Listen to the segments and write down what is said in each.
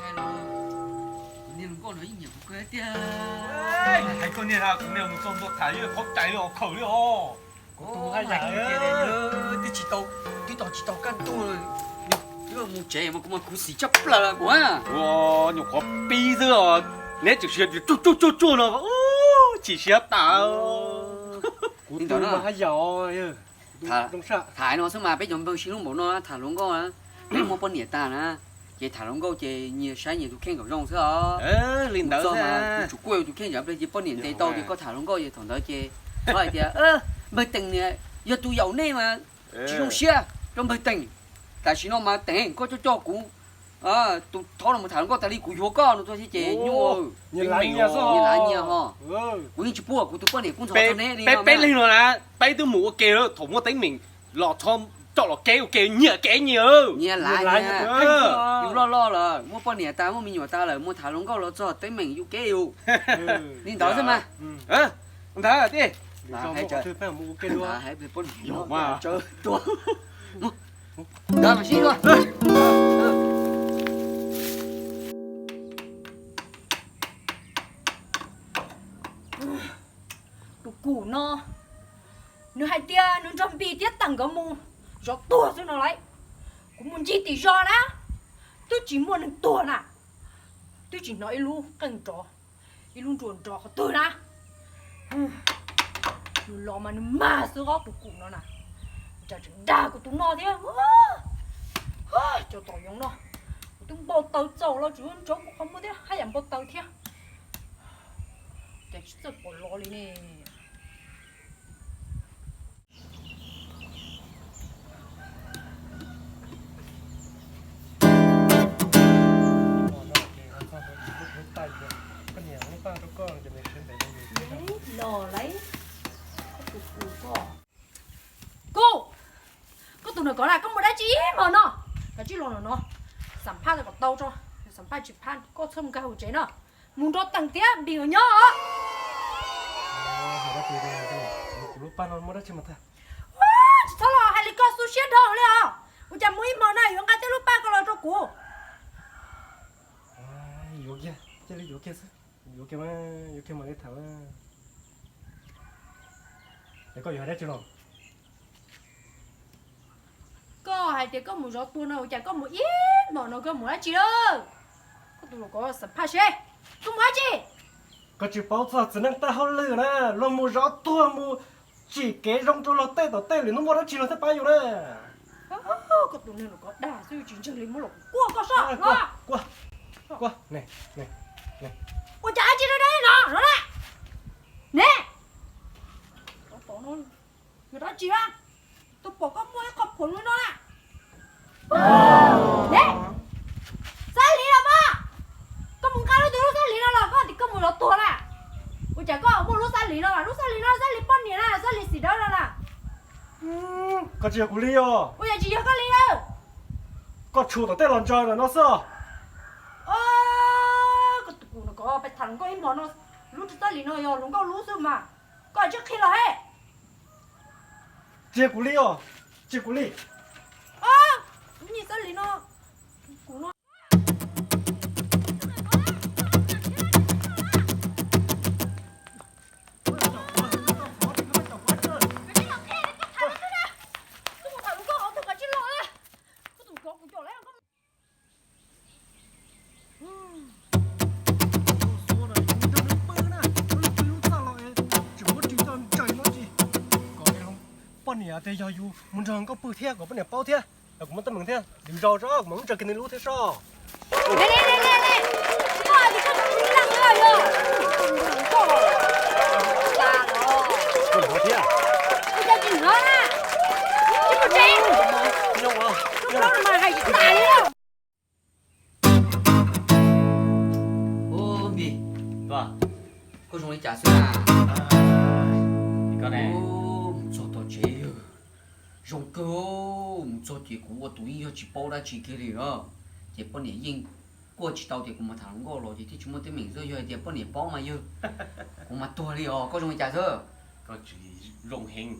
Hais los, kuv niag hluas nkauj no yeej nyiam kuv kawg tiag. Hais koj niag, kuv niag mus txog ntua tham yeej khaub cai li os, khaum li os. Kuv tus haj yam, twb tsis tau, twb tau tsis tau kaj ntug, mus tsev mas kuv mas khuv xim tshaj plaws kuv. Ua nyuam qhuav pib xwb os, neb tseem siv tsuj tsuj tsuj tsuj no, tsis siab tas. Kuv tus haj yam. Tham no xwb mas peb cov npawg sib hlub npaum no tham hluas nkauj na, peb muaj poj niam tag na, ces tham hluas nkauj ces nyias saib nyias tus kheej kom zoo xwb os. Li ntawd mas kuv tsum kuaj tus kheej, ces poj niam ntes tau ces koj tham hluas nkauj ces thaum ntawd ces txhob hais tias npawg Teem niam yog tus yaum nej mas tsis zoo siab rau npawg Teem. Tam sim no mas Teem koj coj coj kuv tus thov no mus tham hluas nkauj tas li kuv yuav koj no tuaj thiab ces nyuaj. Nyias lav nyias ho. Kuv yeej tsis pub kuv tus poj niam kub ntxhov rau neb li no. Peb leeg no na, peb twb mus ua ke lawm, thaum muaj teeb meem los txhob coj los kev ua ke, nyias kev nyias. Nyias lav nyias. Yus loj loj lawm, muaj poj niam tas muaj me nyuam tas lawm, mus tham hluas nkauj los txog teeb meem yus kev yus. Li ntawd xwb mas. Ntawd tij, ntawd mas sib dua. Tus kum no, nws hais tias nws nrog Npis thiab Teem nkawd mus zov tuag xwb no lauj. Kuv mus ncig tim zos na, twb tsis muaj neeg tuag na, twb tsis hnov ib lub qeej nrov, ib lub nruas nrov qhov twg na. Nws los mas nws mag xwb os tus kum no na. Cas tseem dag kuv tus no thiab. Cov tom yoov no, kuv twb npau taws txaus los tseem yuav nrov kuv qhov muag thiab, haj yam npau taws thiab. Cas tsis txawj pom los li ne. Los lauj, koj tus kum ko. Kub, koj tus no kov na, koj mus dab tsi ib hmo no? Koj tsij los no no, xam phaj tau kom tau tso, xam phaj tsis phaj koj txhob mus nkag hauv tsev no, mus nrog Teem thiab Npis nkawd nyob os. Kuv lub paj no muaj dab tsi mas tag. Tsis txhob los hais li koj xu siab dhau li os. Ua cas mus ib hmo no yuav nqa tej lub paj ko los rau kuv? Yuav kiag, cia li yuav kiag xwb. Yuav kiag mas, yuav kiag mam li tham. Es koj yuav hais dab tsi los? Koj hais tias koj mus zov tuag no, ua cas koj mus ib hmos no koj mus dab tsi lawm? Koj tus hluas nkauj xam phaj seb, koj mus dab tsi? Koj tsis paub txog txiv neej tab hauj lwm na, luag mus zov tuag mus tsim kev zoo rau luag tej tom tej lwm hnub muaj dab tsi luag thiaj pab yus na. Koj tus neeg no koj dag xwb tsis ntseeg li muab los kuv kuaj koj soj. Kuaj, kuaj, ne, ne, ne. Ua cas dab tsi rau dab no no na? Ne, yog dab tsi a? Twb pom koj muaj ib qho phuam li no na. Ne, xab lis los mas. Koj mus nqa lub twg lub xab lis no los koj tias koj mus zov tuag na? Ua cas koj muaj lub xab lis no mas? Lub xab lis no xab lis poj niam na, xab lis xim dawb no na. Koj tsis yog kuv li os. Ua cas tsis yog koj li lawm? Koj tshum tom tej los ntsaws ntawm no xwb os. Koj tus kum no koj pais tham hluas nkauj ib hmo no, lub xab lis no yog hluas nkauj lub xwb mas. Koj tsis qhia los he. Tsis yog kuv li os, tsis yog kuv li. Lub nyuag xab lis no, kuv no. Poj niam tias yog yus mus nrog nkauj pw thiab kom poj niam paub thiab, kuv muaj teeb meem thiab, lwm zaus tso kuv mam mus nrog kiag nws lub thiab soj. Ub, Npis, koj zoo li cas xwb na? Mus txog tom tsev, zoo kawg, mus txog ces kuv ua tus yeej yog tsis paub dab tsi kiag li os. Ces poj niam yeej kuaj tsis tau tias kuv mus tham hluas nkauj los ces thiaj tsis muaj teeb meem xwb, yog hais tias poj niam paub mas yog kuv mas tuag li os. Koj zoo li cas xwb? Koj tsis zoo heev.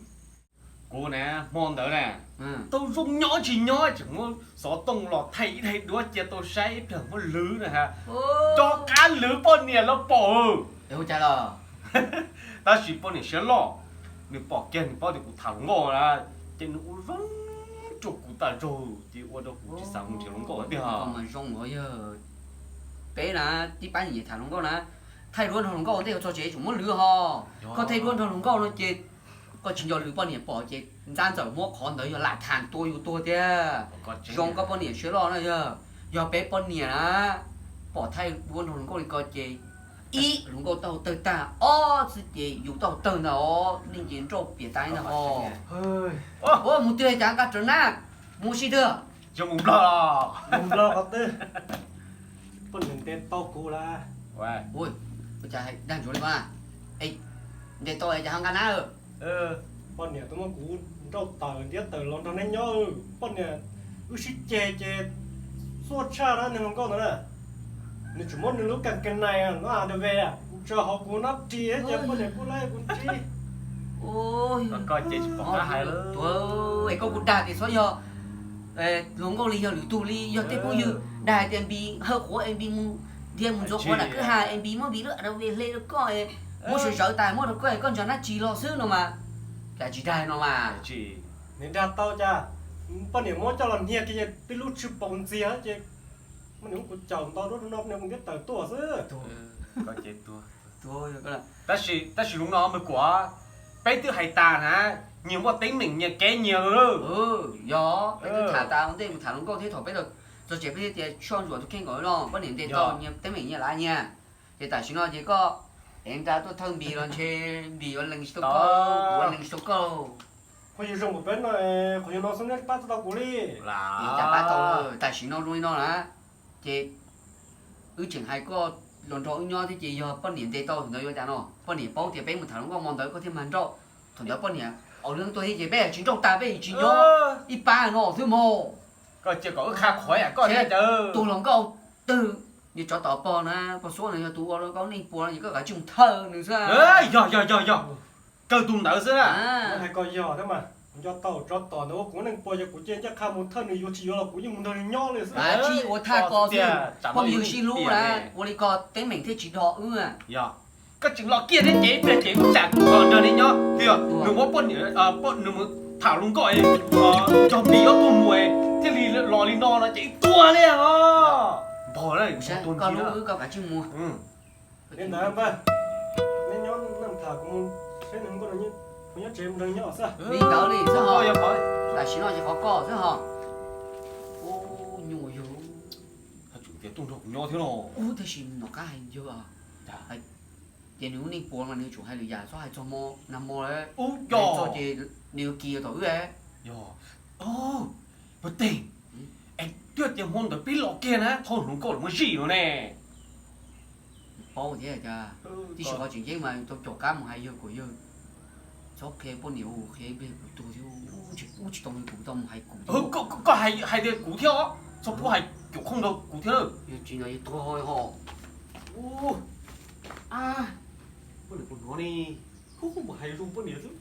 Kuv na, hmo ntawd na, tau zoo nyob tsis nyob tseem muab xov tooj los thaij ib daim duab cia tau saib ib pliag muab lwv na ha. Rov qab lwv poj niam los pom. Ua cas los? Tab sis poj niam siab loj, nws pom kiag nws paub tias kuv tham hluas nkauj na, ces nws ua zoo rau kuv tas zog ces ua rau kuv tsis xav mus nrhiav hluas nkauj tiag. Mas zoo los yog peb na, tib pab nyiam tham hluas nkauj na, thaij duab nrog hluas nkauj ua ntej txog tsev tsum muab lwv ho. Koj thaij duab nrog hluas nkauj no ces koj tsis nco lwv poj niam pom ces ntxab ntxawm muab qhov ntawd yog lam tham tua yus tuag tiag. Zoo koj poj niam siab loj na yog, yog peb poj niam na pom thaij duab nrog hluas nkauj li ko ces ib hluas nkauj taub hau tawg tag, ob xwb ces yus taub hau tawg ntag os, nej ces nrauj piam tas ntag os. Ua mus twg cas nqa rawv nab mus si twg? Yog mus Nplog. Mus Nplog qhov twg? Poj niam ntes tau kuv lawm. Ua cas dag ntsuav li ko na? Ntes tau cas ho nqa nab? Poj niam twb muab kuv nrauj tawm ntiab tawm los nrog neb nyob. Poj niam wb sib ceg ces xuaj tshaj na, nws hluas nkauj ntawd na, nws tseem muab nws lub kas kas nais no a de ve tso hauv kuv nab ris ces poj niam kuj laib kuv ntsib. Tuag, es koj kuj dag tias txhob yog hluas nkauj li, yog lwm tus li, yog tej phooj ywg dag hais tias Npis hawb quav es Npis mus dhia mus ntxuav quav nram kwj ha es Npis muab Npis lub a de ve hle rau koj, muab sawv zawv tas muab rau koj es koj ntsaws nab ris los xwb no mas, cas tsis dag no mas. Nws dag tau cas, poj niam muab coj los hnia kiag tib lub tshwj paus ntxiag ces poj niam muab kuv caum nto duab rau no, poj niam kuv ntiab tawm tuaj xwb. Tab sis lub no me kuam, peb twb hais tas na, nyias muaj teeb meem nyias kev nyias lawm. Yog peb twb tham tas ua ntej mus tham hluas nkauj thiab, thaum peb txog tsev peb thiaj tias soj ntsuam tus kheej kom no, poj niam ntes tau nyias teeb meem nyias lav nyias. Ces tam sim no ces koj ev nra tuaj thawj Npis los ntshe Npis yuav lees tsis tau koj, kuv yuav lees tsis tau koj. Qhov yus zoo kuv peb no, qhov yus no xub neb pab tau kuv li. Cas pab tau, tam sim no zoo li no na, ces wb tseem hais koj los nrog wb nyob thiab ces yog poj niam ntes tau thaum ntawd yuav cas no? Poj niam paub tias peb mus tham hluas nkauj hmo ntawd koj thiaj mag nrauj. Thaum ntawd poj niam ua lwm tus thiab ces peb tsis nrauj tas, peb tsis nyob ib pab no xwb mog. Koj cia kom wb qha qhuav koj thiab. Tus hluas nkauj twg, niag tsov tom pog na, pog xuab no yog tus ua hluas nkauj neej puas no ces koj kav tsij mus thawj nws xwb. Yog yog yog yog, kawg tus ntawd xwb na. Hais koj yog thiab mas, kuv nco tau tsov tom ntawd ua kuv neej puas, yog kuv cia ncaj qha mus thawj nws yuav tsis yuav los kuv yeej mus nrog nws nyob li xwb. Kav tsij ua thaj ko xwb, phooj ywg sib hlub na, ua li ko teeb meem thiaj tsis do wb. Yog koj tseem los kiag thiab ces ib pliag ces kuv tsam kuv ho nrog neb nyob tiag. Nws muab poj niam, nws mus tham hluas nkauj, nrog Npis ob tug mus thiaj li los li no no ces ib tuag li os. Npog na, koj lub wb koj kav tsij mus. Li ntawd npawg, neb nyob neej tham, kuv mus saib nws nkauj, kuv nyob tsev mus nrog nyob xwb. Li ntawd li xwb ho, tam sim no ces qhov koj xwb ho. Ub, nyuaj yog. Tias tuaj nrog kuv nyob thiab no. Ub, tab sis nom qab hais yog, ces nws lub neej puas mas nws tsum hais lwm yam, txhob hais txog hmo nag hmo lawm. Ub, yog txog ces nws yuav kis tom wb. Yog, puag teg, es twb tias hmo ntawd peb los kiag na, thauj hluas nkauj los muaj zij no ne. Paub thiab cas, tib si qhov tseem ceeb mas tau caum qab mus hais yawg kom yawg txhob qhia poj niam, qhia ib pliag kuv tuag thiab, ub tsis tau li kuv tau mus hais kuv. Koj hais tias kuv thiab os, txhob pub hais cuam khooj rau kuv thiab. Yog tsis no yog tuag ho. Poj niam puas hnov ne, hu mus hais zoo poj niam xwb.